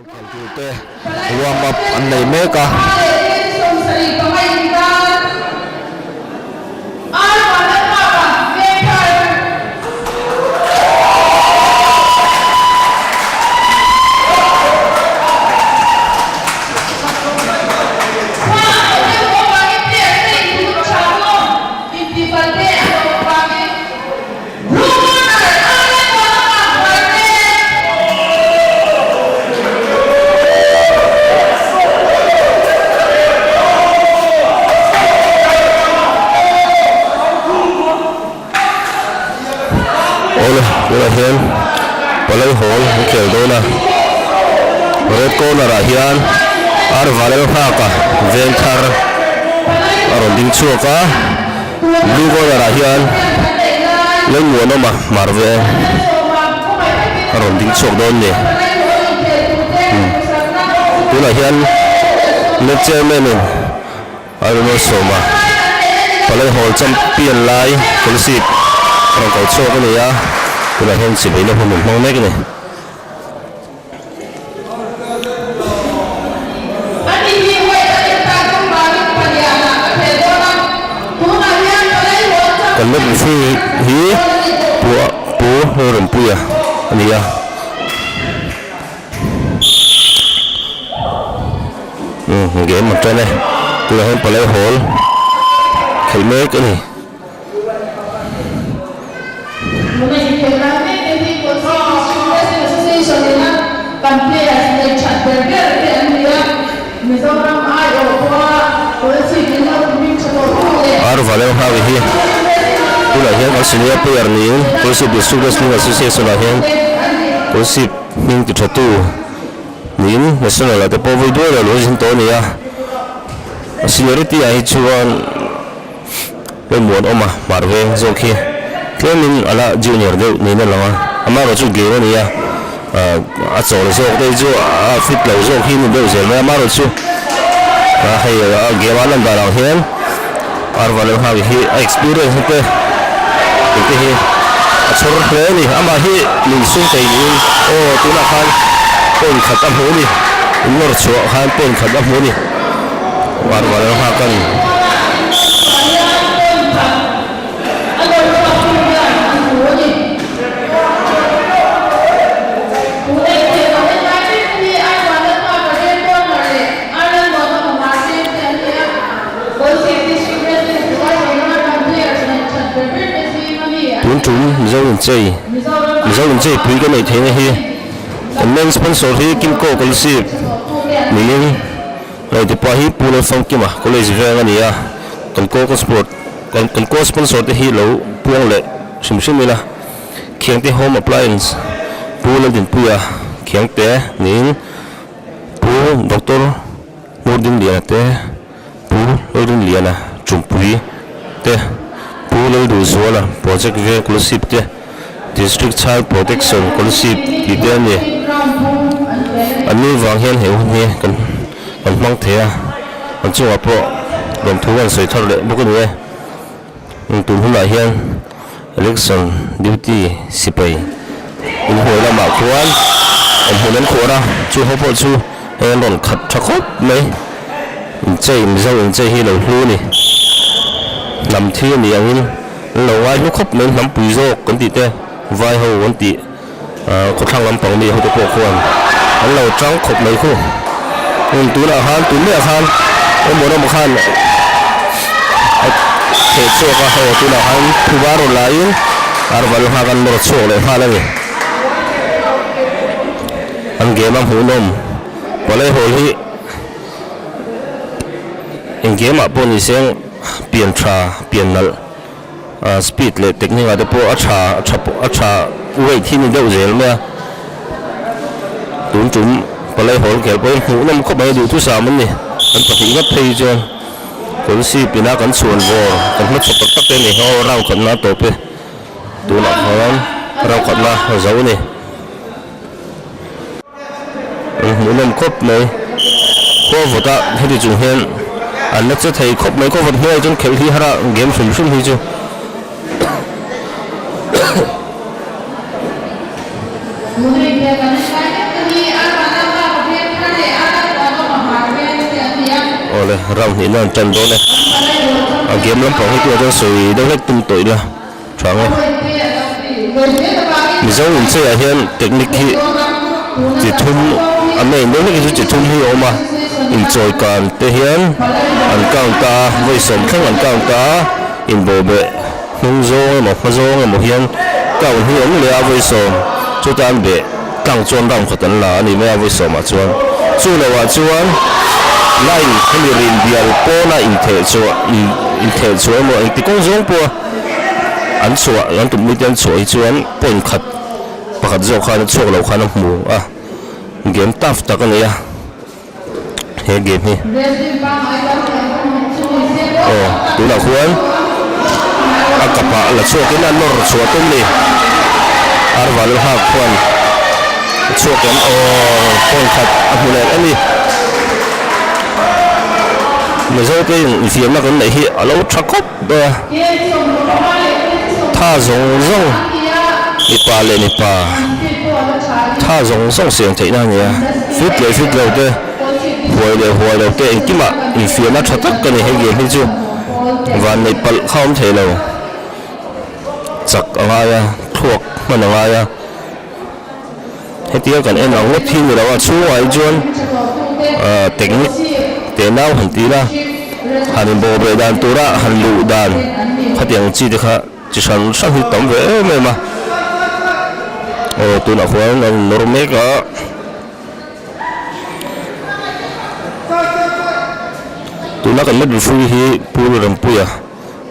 Khelh tur te warm up an nei mek a. Awle tunah hian palai hawl an khel dawn a red corner ah hian ar vanel nghak a veng thar a rawn ding chhuak a. Blue corner ah hian Lalmuanawma hmar ve a rawn ding chhuak dawn ni. Tunah hian net chairman in a rawn sawm a, Palai Hall champion lai Kolasib a rawn kal chhuak a ni a, tunah hian chibeina hun an hmang mek a ni. Kan let mihring hi pu pu Lalrempuia a ni a. Umm game a tan e. Tunah hian palai hawl khelh mek a ni. Tuna inkhel lai mek te hi Kolasib District Wrestling Association ina kan players nei that ber ber te an ni a, Mizoram aiawh pawha Kolasib in lo hming tha tawh tu leh Ar Valeu Hnawi hi tunah hian kan senior player niin Kolasib District Wrestling Association ah hian Kolasib hming ti tha tu niin National ah te pawh vawi duai lo lo zin tawh a ni a, a seniority ah hi chuan. Pawimawh an awm a, hmar veng zawk hi tlemin a la junior deuh niin a lang a, amaherawh chu game a ni a, a chawl zawk te hi chu a fit lo zawk hi a ni deuh zel mai a, amaherawh chu hei a game a lan dan ang hian Arvan Elhag hi a experience na te tih te hi a chhawr hle a ni, amah hi min sum thei niin aw tunah khan point khat a hmu a ni, in nawr chhuah khan point khat a hmu a ni. Arvan Elhag a ni. Tun tum Mizo inchei Mizo inchei pui ka neih theihna hi kan main sponsor hi Kimco Kolasib niin Ngaihte pah hi Pu Lalfangkima College veng a ni a, kan co sport kan kan co sponsor te hi lo puang leh hrim hrim ila, Khiangte Home Appliance Pu Laldinpuia Khiangte niin Pu Doctor Ngurdinliana te, Pu Lalrinliana Chumpui te, Pu Lalduhzuala Project Veng Kolasib te, District Child Protection Kolasib tih te a ni. An ni vang hian he hun hi kan kan hmang thei a, an chungah pawh lawmthu an sawi thar leh bawk a ni e. Tun hunah hian Election duty sipai inhnuai lamah khuan awmhmun an khuar a, chu ho pawh chu hei an rawn khat tha khawp mai. Inchei Mizo inchei hi lo hlu a ni. Hnam thi a ni angin an lo ngai hlu khawp mai, hnam pui zawk kan tih te vai ho an tih khawthlang lampang mi ho te pawh khuan an lo tang khawp mai khu. Tunah khan tun maiah khan emaw ram khan a theh chhuak a, hei tunah khan thuba rawn la in arval nghak an nawr chhuak leh nghal a ni. An game a hmuhnawm palai hawl hi eng game ah pawh ni se pian tha pian nalh speed leh technique ah te pawh a tha a tha a tha weight hi ni deuh zel mai a tun tum palai hawl khel pawhin hmuhnawm khawp mai a duhthusam an ni an pahnih ngawt phei hi chuan kawlsip ina kan chhuan vawr kan hma chhawp tak tak te a ni aw round khatna a tawp e tunah khan round khatna a zo a ni. Hmuhnawm khawp mai khaw vawt a heti chung hian an la che thei khawp mai khaw vawt hnuaiah chuan khelh hi har a game hrim hrim hi chu. round hnihna an tan dawn e. A game lampang hi tunah chuan sawi deuh hlek tum tawh ila tha ang e. Mizo incheiah hian technique hi chi thum a main deuh hlek hi chu chi thum hi a awm a, inchawi kan te hian an count a, vawi sawm thleng an count a, inbawhbeh hnung zawng emaw hma zawng emaw hian count hi a awm leh a vawi sawm chutah an beh tlang chuan round khat an la a ni mai a vawi sawmah chuan chu lohah chuan line hemi rin bial pawna intheh chhuah intheh chhuah emaw engti kawng zawng pawha an chhuah an tum mite an chhuah hi chuan point khat pakhat zawk khan a chhuak lo khan a hmu a game tough tak a ni a he game hi aw tunah khuan a kapah la chhuakin a nawr chhuah tum ni arval hak khuan a chhuak em aw point khat a hmu leh a ni Mizo te infiamna kan neih hi a lo tha khawp mai a. Tha zawng zawng mipa leh mipa tha zawng zawng siam theihna a ni a, fit leh fit lo te, huai leh huai lo te engkimah infiamna tha tak a ni hei game hi chu vanneih palh kha a awm thei lo, chak a ngai a, thluak hman a ngai a, hetia kan en ang ngawt hi ni lo a chhungah hi chuan ahh technique teh nau han ti ila han inbawh beh dan tura han luh dan khatiang chi te kha chi hran hrang hi tam ve em em a aw tunah khuan an nawr mek a tuna kan mat referee hi Pu Rampuia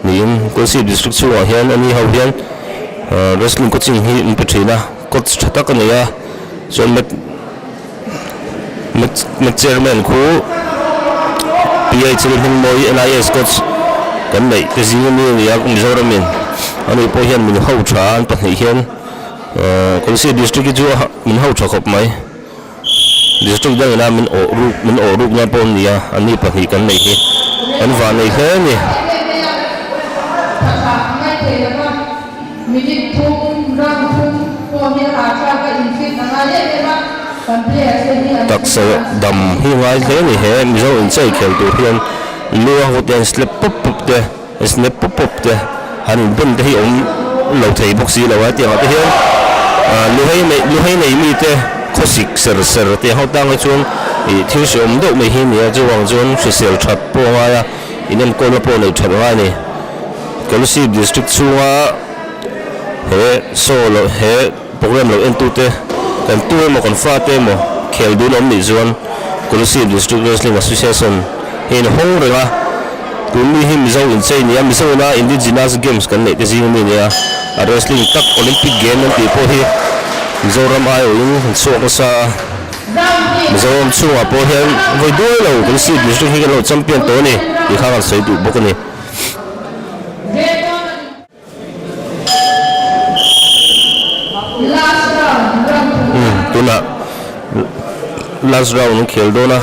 niin Kolasib district chhungah hian ani ho hian wrestling coaching hi an pe thin a coach tha tak a nei a chuan mat mat chairman khu PH Lalhmingmawi NIS coach kan neih te zing ami a ni a Mizoram in ani pawh hian min ho tha an pahnih hian Kolasib district hi chu min ho tha khawp mai. District dangin a min awh ruk min awh ruk na pawh an ni a, an ni pahnih kan neih hi kan vah nei hle a ni. Taksa dam hi ngai hle a ni he Mizo inchei khel tur hian lu a ho te an slap pawp pawp te snap pawp pawp te han inben te hi awm lo thei bawk si lo a hetiang ah te hian luhei nei luhei nei mi te khawsik ser ser te ho tang hi chuan ih thil hreawm deuh mai hi a ni a chuvang chuan hrisel that pawh a ngai a inenkawlna pawh neih that a ngai a ni Kolasib district chhunga he show lo he program lo en tute kan tu emaw kan fate emaw khel dun awm nih chuan Kolasib district wrestling association hi a inhawng reng a. Tun mi hi Mizo inchei nia, Mizo ina Indigenous Games kan neih te zing ami nia, a wrestling tak Olympic game an tih pawh hi Mizoram aiawhin an chhuak nasa a, Mizoram chhungah pawh hian vawi duai lo kan Chief Minister hi kan lo champion tawh a ni tih kha kan sawi duh bawk a ni. Tunah last round an khel dawn a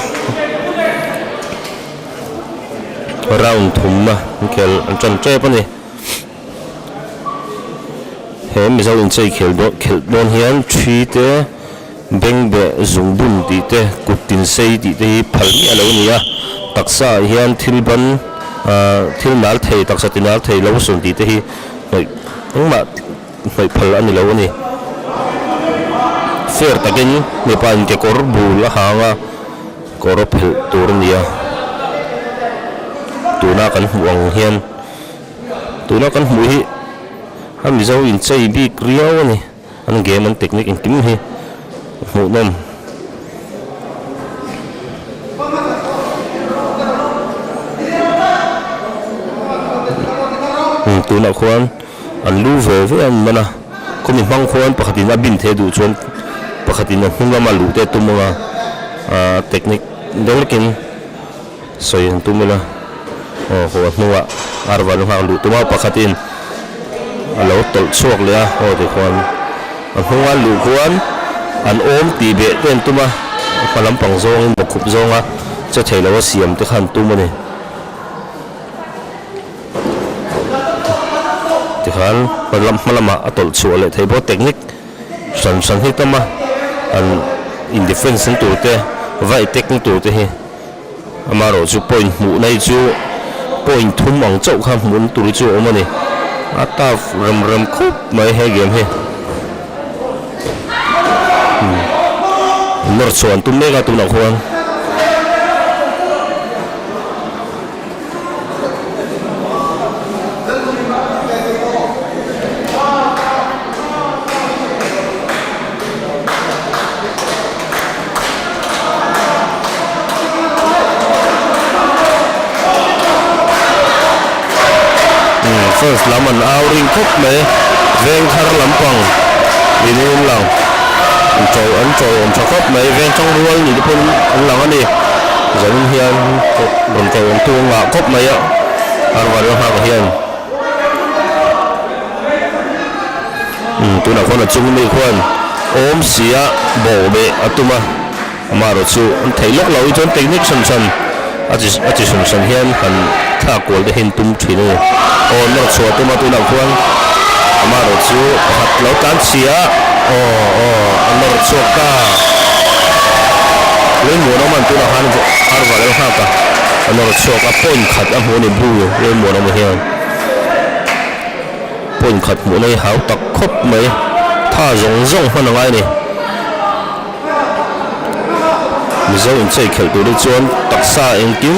round thumna an khel an tan tep a ni he mizo inchei khel dawn khelh dawn hian thi te bengbeh zungbun tih te kut tin sei tih te hi phal miah lo a ni a taksa ah hian thil ban ahh thil nal thei taksa ti nal thei lo sun tih te hi hnawih engmah hnawih phal a ni lo a ni fair takin mipa in kekawr bul a hang a kawr a phelh tur a ni a tuna kan hmuh ang hian tuna kan hmuh hi a mizo inchei bik riau a ni. An game an technique engkim hi hmuhnawm. Umm tunah khuan an lu ve ve an man a, khawmi hmang khuan pakhatin a bin thei duh chuan pakhatin a hnung lama luh te a tum ang a, aaa technique deuh lekin sawi an tum ila aw haw a hnungah arvan nghak luh tum a pakhatin a lo tawlh chhuak leh a aw tikhuan a hnunga luh khuan an awm tih beh te an tum a hma lampang zawngin bawkkhup zawnga che thei lo a siam te kha an tum a ni tikhan hma lam hma lamah a tawlh chhuah leh thei bawk technique hran hran hi tam a an in defence na tur te vai attack na tur te hi. Amaherawhchu point hmuhna hi chu point thum ang chauh kha hmuhna tur hi chu a awm a ni. A tough rem rem khawp mai he game hi. Nawr chhuah an tum mek a tunah khuan. First lam an au ring khawp mai veng thar lampang niin an lang an chaw an chaw awm tha khawp mai veng tang rual ni te pawhin an lang a ni zanin hian rawn chaw awm tu a ngah khawp mai a arva leh nghak hian. Tunah khuan a chung mi khuan awm sia bawh beh a tum a, amaherawh chu an theih lawk loh hi chuan technique hran hran a chi a chi hran hran hian han thlak kual te hi an tum thin a ni. Aw nawr chhuah a tum a tunah khuan amaherawh chu pakhat lo tlan chhia aw aw a nawr chhuak ta. Leimuanawm an tunah khan Arval a nghak a, a nawr chhuak a point khat a hmu a ni blue Leimuanawma hian. Point khat hmuhna hi hau tak khawp mai. Tha zawng zawng hman a ngai a ni. Mizo inchei khelh tur hi chuan taksa engkim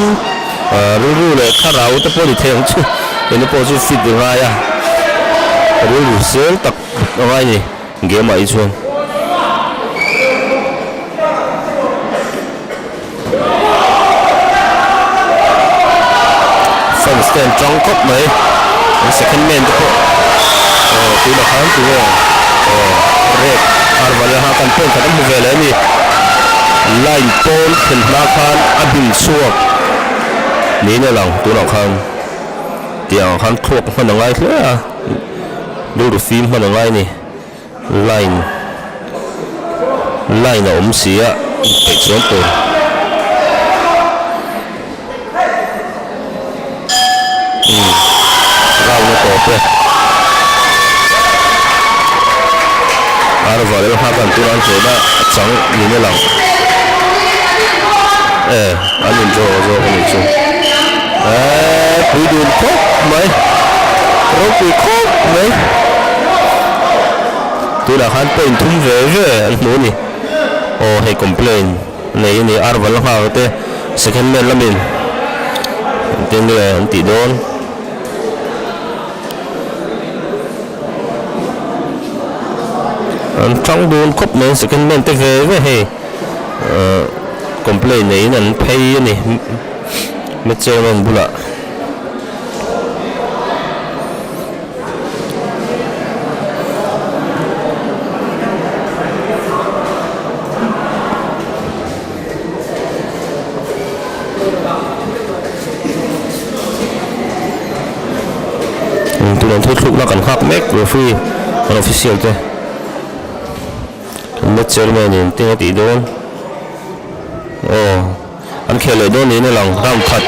rilru leh thlarau te pawh ni thei ang chu. Eng te pawh chu fit a ngai a, rilru sel tak a ngai a ni game ah hi chuan. Fans te an tang khawp mai an second man te pawh aw tunah khan tunge aw red arval a kan point khat an hmu ve leh a ni line pawn thlen hma khan a bin chhuak niin a lang tunah khan tiang ang khan thluak hman a ngai hle a rilru fim hman a ngai a ni. Line line a awm si a inpeih chuan tur. Umm round a tawp e. Arval el nghak an tur an hlehna a chang niin a lang. E an in draw zawk a nih chu. Eee pui dun khawp mai ropui khawp mai. Tunah khan point thum ve ve an hmu a ni. Aw hei complain nei a ni Arval a nghak te second man lamin engtin nge an tih dawn. An tang dun khawp mai second man te ve ve hei ahh complain neiin an phei a ni match chairman bulah. Tuna thu thlukna kan nghak mek referee an official te an match chairman in tinge tih dawn aw. An khel leh dawn niin a lang round khat.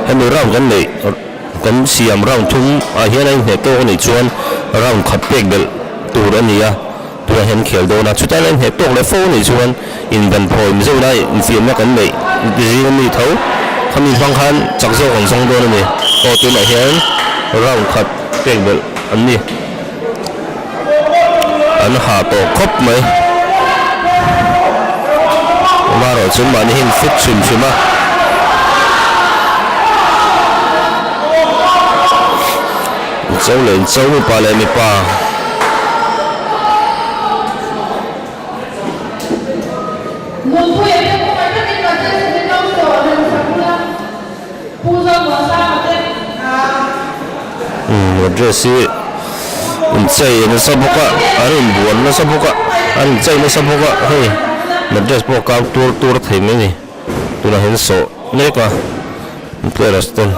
Hemi round kan neih kan siam round thum ah hian a inhneh tawk a nih chuan round khat pek belh tur a ni a, tunah hian an khel dawn a, chutah hian a inhneh tawk leh fo a nih chuan Indan phawi Mizola infiamna kan neih zing ami tho khami hmang khan chak zawk an zawng dawn a ni. Aw tunah hian round khat pek belh an ni. An hah tawh khawp mai. Amaherawh chu mahni hi in fit hrim hrim a. Incho leh incho mipa leh mipa. Nunpuia te kawngah takin Madrid City Council a rem sak bula Pu Zomuansanga te a. Madrid hi inchei nasa bawk a, an inbuan nasa bawk a, an inchei nasa bawk a, hei Madrid pawh a kau tur tur thei mai a ni, tunah hian sawh mek a players ten.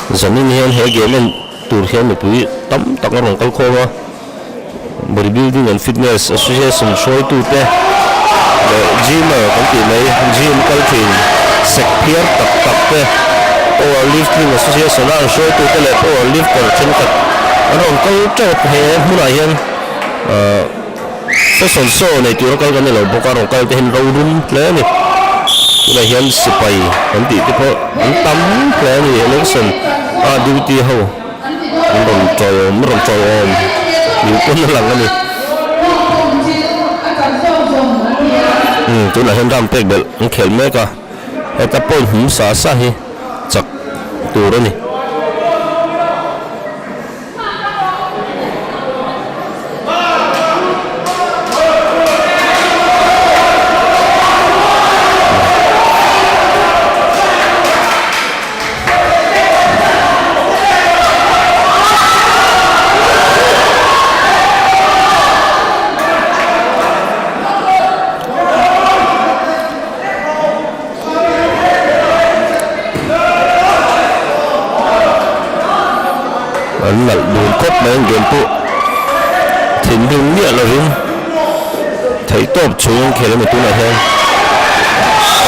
Zanin hian he game en tur hian mipui tam tak a rawn kal khawm a, Body Building and Fitness Association hruaitute leh Gymer kan tih mai gym kal thin sek phiar tak tak te, Power Lifting Association a an hruaitute leh Power Lifter thenkhat an rawn kal teuh he hmunah hian ahh Fashion show nei tura kal kan ni lo bawk a, rawn kal te hian rorum hle a ni. Tunah hian sipai kan tih te pawh an tam hle a ni election a duty ho an rawn tawiawm an rawn tawiawm ni pawn a lang a ni. Umm tunah hian ram pek belh an khel mek a, heta point hum sa sa hi chak tur a ni. An nalh dun khawp mai an game pawh thinrim miah lovin theihtawp chhung an khel a ni tunah hian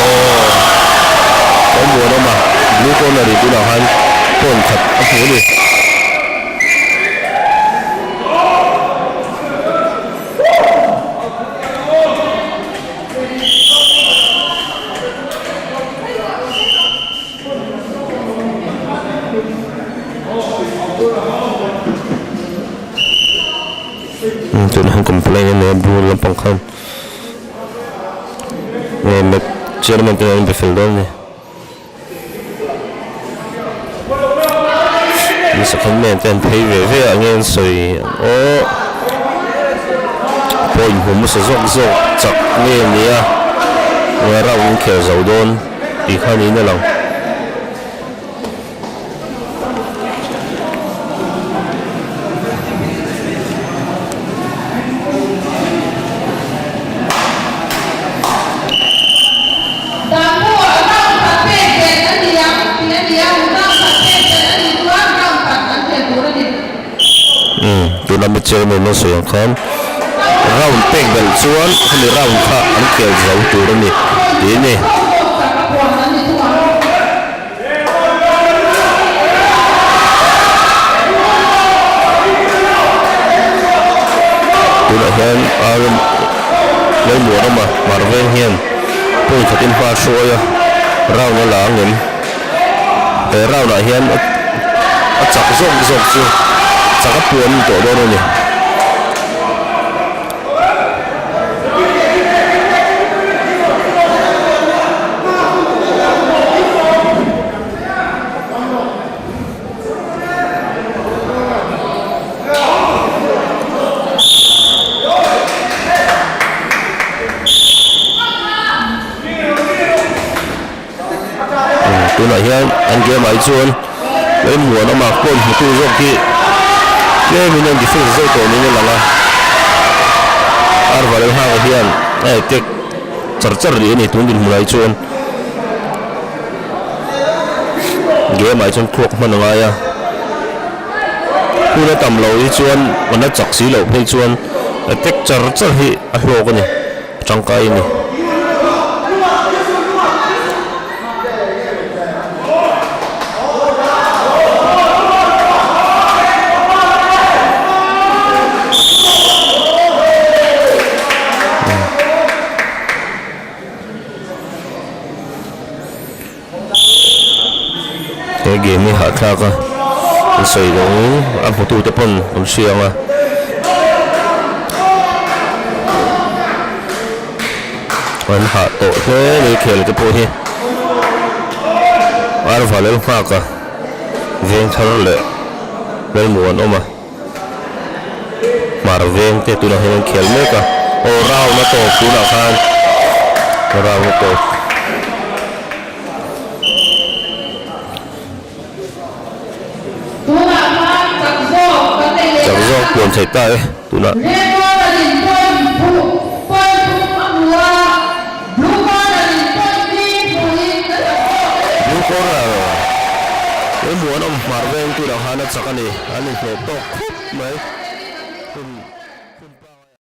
aww a muanawm a blue corner in tunah khan pawn khat a hmu a ni. Tunah hian complaint a nei a blue lampang khan nge mat chairman te an be fel dawn a ni. An second man te an phei ve ve a nge an sawi aw point hmu hmasa zawk zawk chak nge nia nge round an khel zo dawn tih kha niin a lang. Dan pawh round khat pek belh a ni ang tih a ni a, round khat pek belh a nih chuan round khat an khel tur a ni. Umm, tuna mi chairman a sawi ang khan round pek belh chuan hemi round kha an khel zo tur a ni tih a ni. Tunah hian RM Lalmuanawma hmar veng hian point khatin hma a hruai a, round a la ang em? He round ah hian a chak zawk zawk chu chak a puan tawh dawn a ni. Tunah hian an game ah hi chuan Lalmuanawma pawn hmutu zawk hi tlemin an defense zauh tawh niin a lang a, Arva Lalhanga hian a attack char char rih a ni tun dinhmunah hi chuan game ah hi chuan thluak hman a ngai a, hun a tam loh hi chuan an la chak si loh phei chuan attack char char hi a hlawk a ni. Tangkai a ni. He game hi hahthlak a an sawi lo ang a hmutute pawn an hria ang a. An hah tawh hle mai khel te pawh hi Arva lel nghak a veng thar leh Lalmu an awm a Hmar veng te tunah hian an khel mek a aw round a tawp tunah khan round a tawp. Tunah khan chak zawk kan nei leh Chak zawk ta. puan theih ta e tunah. Red corner in point phu point thum a hmu a, blue corner in point li hmuhin a chak zawk e. Blue corner. Lalmuanawm hmar veng tunah khan a chak a ni, an inhneh tawk khawp mai.